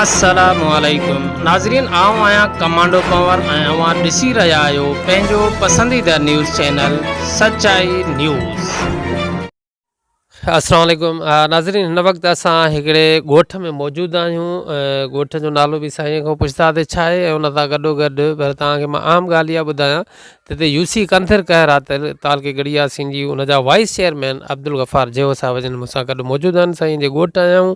السلام عليڪم ناظرين آئون آهيان ڪمانڊو پنور ۽ اوهان ڏسي رهيا آهيو پنهنجو پسنديده نيوز چينل سچائي نيوز. السلام عليڪم ناظرين هن وقت اسان هڪڙي ڳوٺ ۾ موجود آهيون ڳوٺ جو نالو به سائين کان پڇنداسين ڇا آهي ۽ ان سان گڏو گڏ پر توهان کي مان اهم ڳالهه اها ٻڌايان ته هتي يو سي ڪنٿر ڪهر آهي تعلقي ڳڙهي ياسين جي ان جا وائيس چيئرمين عبدالغفار جيهو صاحب جن مون سان گڏ موجود آهن سائين جي ڳوٺ آيا آهيون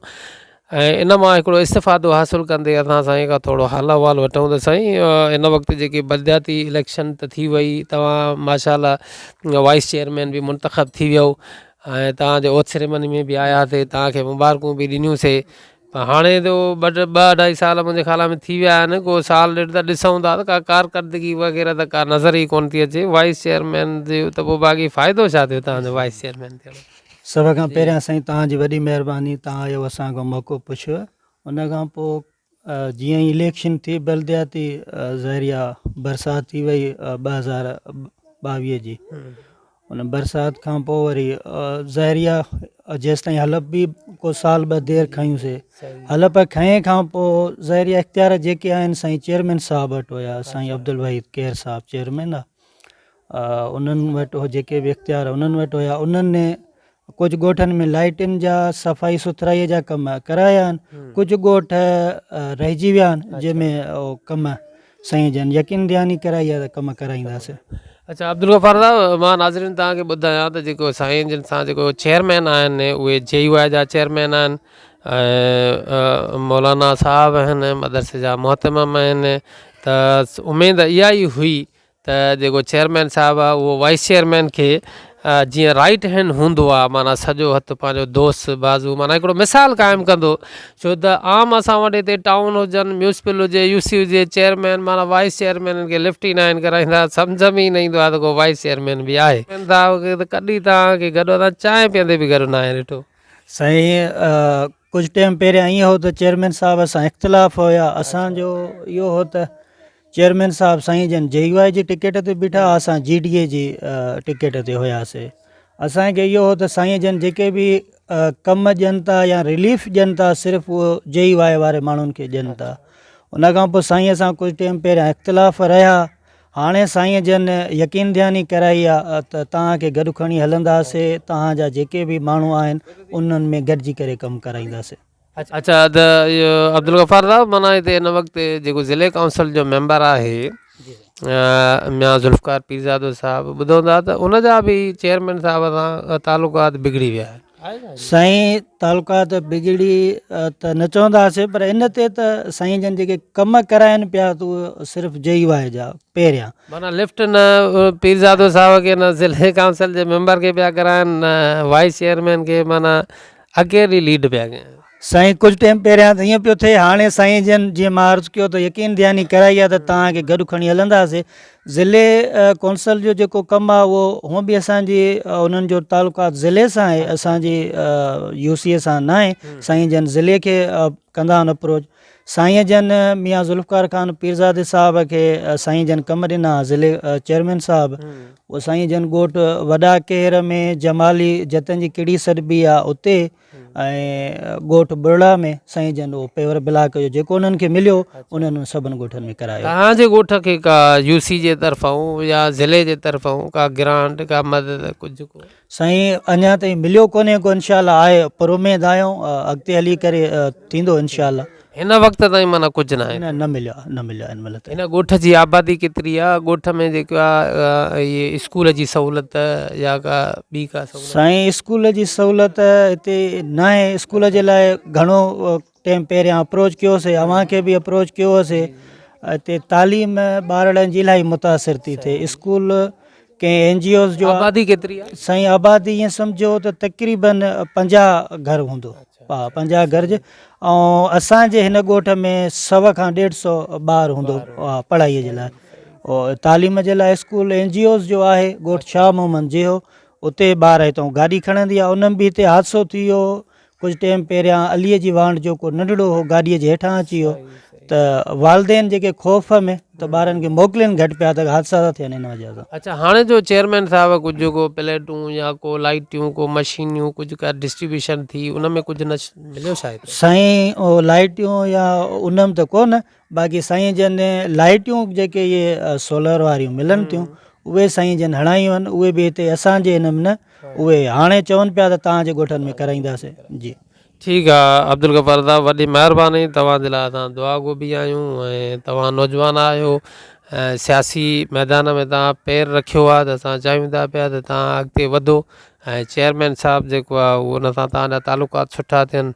۽ ان مان هڪڙو استفادو حاصل ڪندي اسان سائين کان ٿورو حال احوال وٺون ته سائين هن وقت جيڪي بلدياتي اليڪشن ته ٿي وئي توهان ماشاء الله وائيس چيئرمين به منتخب ٿي ويو ۽ توهان جي اوٿ سيريمني ۾ به آياسي توهان کي مبارڪون به ڏنيون سي پر هاڻي تو ٻه ٻه اڍائي سال منهنجي خيال ۾ ٿي ويا آهن ڪو سال ڏيڍ ته ڏسون ٿا ته ڪا ڪارڪردگي وغيره ته ڪا نظر ئي ڪونه ٿي اچي وائيس چيئرمين جي ته پوء باقي فائدو ڇا ٿيو توهان جو وائيس چيئرمين ٿيڻ سڀ کان پهريان سائين توهان جي وڏي مهرباني توهان اهو اسان کان موقعو پڇيو ان کان پوء جيئن ئي اليڪشن ٿي بلدياتي ظاهري آ برسات ٿي وئي 2022 جي ان برسات کان پوء وري ظاهري آ جيستائين حلف به ڪو سال ٻه دير کنيوسي حلف کنئي کان پوء ظاهري اختيار جيڪي آهن سائين چيئرمين صاحب وٽ هيا سائين عبدالوحيد کير صاحب چيئرمين آ انهن وٽ جيڪي به اختيار انهن وٽ هيا انهن ڪجهه ڳوٺن ۾ لائٽن جا صفائي سٿرائي جا ڪم ڪرايا آهن ڪجهه ڳوٺ رهجي ويا آهن جنهن ۾ ڪم سائين جن يقين دهاني ڪرائي آهي ته ڪم ڪرائينداسين. اچا عبدالغفار صاحب مان ناظرين توهان کي ٻڌايان ته جيڪو سائين جن سان جيڪو چيئرمين آهن اهي جي يو آء جا چيئرمين آهن ۽ مولانا صاحب آهن مدرسي جا مهتمم آهن ته اميد اها ئي هئي ته جيڪو چيئرمين صاحب آ اهو وائيس چيئرمين کي جيئن رائيٽ هينڊ هوندو آ معنيٰ سڄو هٿ پنهنجو دوست بازو معنيٰ هڪڙو مثال قائم ڪندو ڇو ته عام اسان وٽ هتي ٽائون هجن ميونسپل هجي يو سي هجي چيئرمين معنيٰ وائيس چيئرمينن کي لفٽ ئي ناهن ڪرائيندا سمجهه ۾ ئي نه ايندو آ ته ڪو وائيس چيئرمين به آهي. صاحب کي ته ڪڏهن توهان کي گڏ اسان چانهه پيئندي به گڏ ناهي ڏٺو. سائين ڪجهه ٽائيم پهريان ائين هو ته چيئرمين صاحب سان اختلاف هيا اسان جو اهو هو ته چيئرمين صاحب سائين جن جي يو آء جي ٽڪيٽ تي بيٺا هئا اسان جي ڊي اي جي ٽڪيٽ تي هياسي اسان کي اهو هو ته سائين جن جيڪي به ڪم ڏين ٿا يا رليف ڏين ٿا صرف اهو جي يو آء واري ماڻهن کي ڏين ٿا ان کان پوء سائين سان ڪجهه ٽائيم پهريان اختلاف رهيا هاڻي سائين جن يقين دهاني ڪرائي آ ته توهان کي گڏ کڻي هلنداسي توهان جا جيڪي به ماڻهو آهن انهن ۾ گڏجي ڪري ڪم ڪرائينداسي. اڇا ته اهو عبدالغفار صاحب معنيٰ هتي هن وقت جيڪو ضلعي ڪائونسل جو ميمبر آهي ميان ذوالفقار پيرزادو صاحب ٻڌون ٿا ته ان جا به چيئرمين صاحب سان تعلقات بگڙي ويا آهن. سائين تعلقات بگڙي ته نه چونداسين پر ان تي ته سائين جن جيڪي ڪم ڪرائن پيا ته اهو صرف جي يو آء جا پهريان. معنيٰ لفٽ نه پيرزادو صاحب کي نه ضلعي ڪائونسل جي ميمبر کي پيا ڪرائن نه وائيس چيئرمين کي معنيٰ اڪيلي ليڊ پيا ڪيون. سائين ڪجهه ٽيم پهريان ته ائين پيو ٿئي هاڻي سائين جن جيئن مان عرض ڪيو ته يقين دهاني ڪرائي آهي ته توهان کي گڏ کڻي هلنداسي ضلعي ڪونسل جو جيڪو ڪم آهي اهو هونء به اسان جي انهن جو تعلقات ضلعي سان آهي اسان جي يو سي سان ناهي سائين جن ضلعي کي ڪندا آهن اپروچ سائين جن ميان ذوالفقار خان پيرزادي صاحب کي سائين جن ڪم ڏنا ضلعي چيئرمين صاحب اهو سائين جن ڳوٺ وڏا ڪهر ۾ جمالي جتن جي ڪڙي سڏبي آ اتي ۽ ڳوٺ ٻرڙا ۾ سائين جن اهو پيور بلاڪ جو جيڪو انهن کي مليو انهن سڀن ڳوٺن ۾ ڪرايو. توهان جي ڳوٺ کي ڪا يو سي جي طرفان يا ضلعي جي طرفان ڪا گرانٽ ڪا مدد ڪجهه ڪو. سائين اڃا تائين مليو ڪونهي ڪو انشاء الله آهي پر اميد آهيون اڳتي هلي ڪري ٿيندو انشاء الله. هن وقت تائين معنيٰ ڪجهه ناهي نه نه مليو آهي نه مليو آهي هن مهل تائين. هن ڳوٺ جي آبادي ڪيتري آهي ڳوٺ ۾ جيڪو آهي اهي اسڪول جي سهولت يا ڪا ٻي ڪا سهولت. سائين اسڪول جي سهولت هتي ناهي اسڪول جي لاء گهڻو ٽيم پهريان اپروچ ڪيوسي اوهان کي به اپروچ ڪيوسي هتي تعليم ٻارڙن جي الاهي متاثر ٿي ٿئي اسڪول ڪنهن اين جي اوز جو آبادي ڪيتري آهي؟ سائين آبادي ائين سمجهو ته تقريبن 50 گهر هوندو ها 50 گهر جي ۽ اسان جي هن ڳوٺ ۾ سو کان ڏيڍ سو ٻار هوندو پڙهائي جي لاء تعليم جي لاء اسڪول اين جي اوز جو آهي ڳوٺ شاهه محمد جيهو اتي ٻار هتان گاڏي کڻندي آهي انهن به هتي حادثو ٿي ويو ڪجهه ٽيم پهريان عليء جي وانڍ جو ڪو ننڍڙو هو گاڏيء جي هيٺان اچي ويو. ته والدين جيڪي خوف ۾ ته ٻارن کي موڪلين گهٽ پيا ته حادثا ٿا ٿين ان وجه سان. اڇا هاڻي جو چيئرمين صاحب ڪجهه ڪو پليٽون يا ڪو لائيٽيون ڪو مشينيون ڪجهه ڪا ڊسٽريبيوشن ٿي ان ۾ ڪجهه نه مليو شايد. سائين اهو لائيٽيون يا ان م ته ڪونه باقي سائين جن لائيٽيون جيڪي اهي سولر واريون ملن ٿيون اهي سائين جن هڻايون آهن اهي به هتي اسان جي هن ۾ نه اهي هاڻي چون پيا ته توهان جي ڳوٺن ۾ ڪرائينداسين جي. ٺيڪ آ عبدالغفار صاحب وڏي مهرباني توهان جي لاء اسان دعا گو به آهيون ۽ توهان نوجوان آهيو ۽ سياسي ميدان ۾ توهان پير رکيو آ ته اسان چاهيون ٿا پيا ته توهان اڳتي وڌو ۽ چيئرمين صاحب جيڪو آ اهو ان سان توهان جا تعلقات سٺا ٿين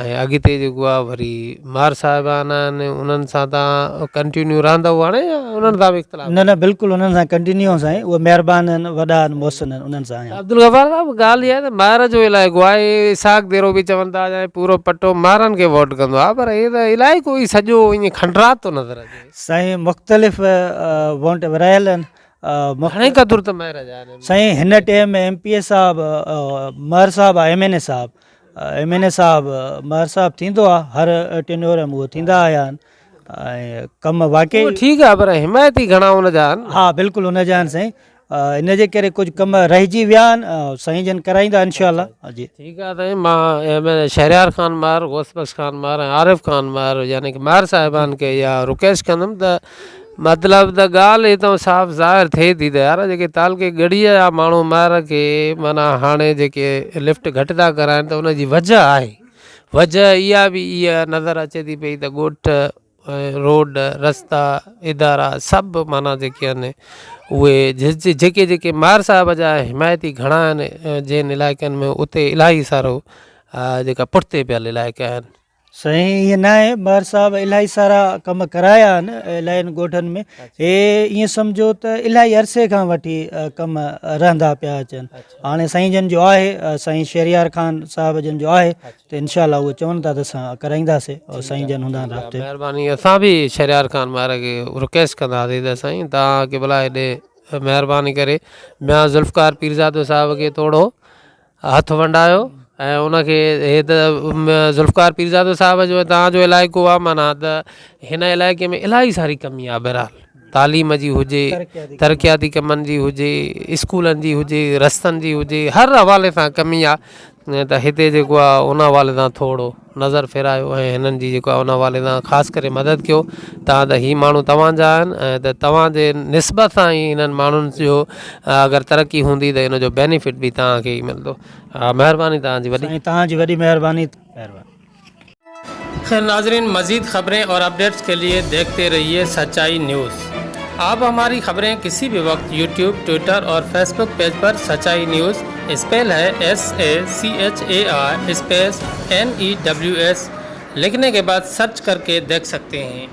۽ اڳتي جيڪو آ وري مهر صاحبان آهن انهن سان توهان ڪنٽينيو رهندؤ هاڻي يا انهن سان به اختلاف نه نه بلڪل انهن سان ڪنٽينيو سائين اهي مهربان آهن وڏا آهن محسن آهن انهن سان آهيان. عبدالغفار صاحب ڳالهه اها آهي ته مهر جو علائقو آهي اسحاق ديرو به چون ٿا يا پورو پٽو مهرن کي ووٽ ڪندو آهي پر هي ته علائقو ئي سڄو ائين کنڊرات ٿو نظر اچي. سائين مختلف ووٽ ورهايل آهن. گهڻي قدر ته مهر جا آهن. سائين هن ٽيم ۾ ايم پي اي صاحب مهر صاحب آهي ايم اين اي صاحب ايم اين اي صاحب مهر صاحب ٿيندو آهي هر ٽينيور ۾ اهو ٿيندا آيا آهن ۽ ڪم واقعي اهو ٺيڪ آهي پر حمايتي گهڻا ان جا آهن ها بلڪل ان جا آهن سائين ان جي ڪري ڪجهه ڪم رهجي ويا آهن سائين جن ڪرائيندا انشاء الله جي ٺيڪ آهي سائين مان ايم اين اي شهريار خان مهر غوث بخش خان مهر ۽ عارف خان مهر يعني ڪي مهر صاحبان کي اها رڪويسٽ ڪندم ته مطلب ته ڳالهه هتان صاف ظاهر ٿئي ٿي ته يار جيڪي تعلقي ڳڙهيء جا ماڻهو مهر کي معنيٰ هاڻي جيڪي لفٽ گهٽ ٿا ڪرائن ته ان جي وجه آهي وجه اها به اها نظر اچي ٿي پئي ته ڳوٺ روڊ رستا ادارا سڀ معنيٰ جيڪي آهن اهي جيڪي جيڪي مهر صاحب جا حمايتي گهڻا آهن جن علائقن ۾ اتي الاهي سارو جيڪا پٺتي پيل علائقا آهن. سائين ائين ناهي مهر صاحب الاهي سارا ڪم ڪرايا آهن الاهين ڳوٺن ۾ هي ائين سمجهو ته الاهي عرصي کان وٺي ڪم رهندا پيا اچن هاڻي سائين جن جو آهي سائين شهريار خان صاحب جن جو آهي ته انشاء الله اهو چون ٿا ته اسان ڪرائينداسي اور سائين جن هوندا آهن رابطي مهرباني اسان به شهريار خان مهر کي رڪويسٽ ڪنداسين ته سائين توهان قبلا هيڏي مهرباني ڪري ميان ذوالفقار پيرزادو صاحب کي ٿورو هٿ ونڊايو ۽ ان کي هي ته ذوالفقار پيرزادو صاحب جو توهان جو علائقو آهي معنيٰ ته هن علائقي ۾ الاهي ساري ڪمي آهي بهرحال تعليم جي هجي ترقياتي ڪمن جي هجي اسڪولن جي هجي رستن جي هجي هر حوالي سان ڪمي آهي ته هتي جيڪو آهي ان حوالي سان ٿورو نظر ڦيرايو ۽ هنن جي جيڪو آهي ان حوالي سان خاص ڪري مدد ڪيو تان ته هي ماڻهو توهان جا آهن ۽ ته توهان جي نسبت سان ئي هنن ماڻهن جو اگر ترقي هوندي ته ان جو بينيفٽ به توهان کي ئي ملندو مهرباني توهان جي وڏي. سائين توهان جي وڏي مهرباني مهرباني. خير ناظرين مزيد خبرين اور اپڊيٽس کے لئي ديکھتي رھيي سچائي نيوز آپ ھماري خبرين ڪسي بھي وقت يوٽيوب ٽوئٽر اور فيسبوڪ پيج پر سچائي نيوز اسپيل ھي S A C H A I space N E W S لکھني کے بعد سرچ ڪر ڪي ديکھ سڪتي ھين.